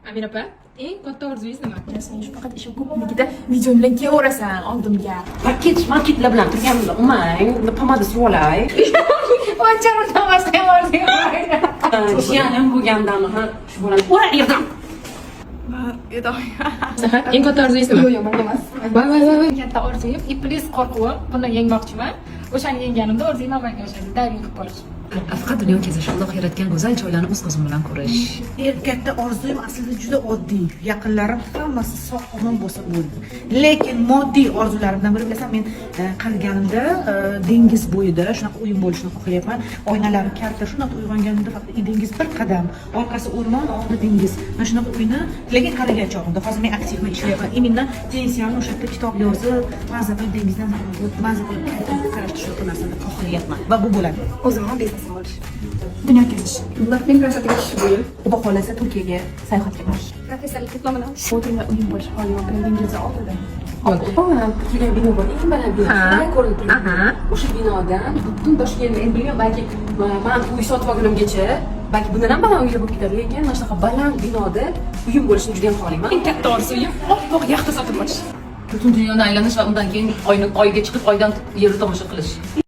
Amir opa, eng katta orzungiz nima? Sen shu faqat ishim ko'pligida video bilan kelaverasan oldimga. Paket maketlar bilan turganimda umang, pomada surib olay. Jiyanim bo'lgandami, ha, shu bolani urar edim. Sahar, eng katta orzungiz nima? Yo'q, yo'q, emas. Voy, voy, voy, voy. Katta orzuyim iblis qo'rquvi. Buni yengmoqchiman. O'shani yengganimda orzuyim amalga oshadi. Dayving qilib borish. Faqat dunyo kezish, Alloh yaratgan go'zal joylarni o'z ko'zim bilan ko'rish. Eng katta orzuyim aslida juda oddiy. Yaqinlarim hammasi sog' omon bo'lsa bo'ldi. Lekin moddiy orzularimdan biri, bilasan, men qariganimda dengiz bo'yida shunaqa uyim bo'lishini xohlayapman. Oynalari katta, shunaqa uyg'onganimda faqat dengiz bir qadam, orqasi o'rmon, oldi dengiz. Mana shunaqa uyni, lekin qarigan chog'imda. Hozir men активно ishlayapman. Именно pensiyamni o'sha yerda kitob yozib, maza qilib dengizdan maza qilib qarashni, shunaqa narsani xohlayapman va bu bo'ladi. O'zimni biznesim bo'lishi. Dunyo kezish. Blackpink konsertiga tushish bu yil. Xudo xohlasa, Turkiyaga sayohatga borish. Professorlik diplomini olish. O'tirgan uyim bo'lishi xohlayman. Dengizni oldida. Baland turgan bino bor, eng baland bino. Shunday ko'rinib turgan. O'sha binodan butun Toshkentni, endi bilmayman, balki man uy sotib olgunimgacha balki bundan ham baland uylar bo'lib ketadi, lekin mana shunaqa baland binoda uyim bo'lishini juda ham xohlayman. Eng katta orzuyim oppoq yaxta sotib olish. Butun dunyoni aylanish va undan keyin oyga chiqib, oydan yerni tomosha qilish.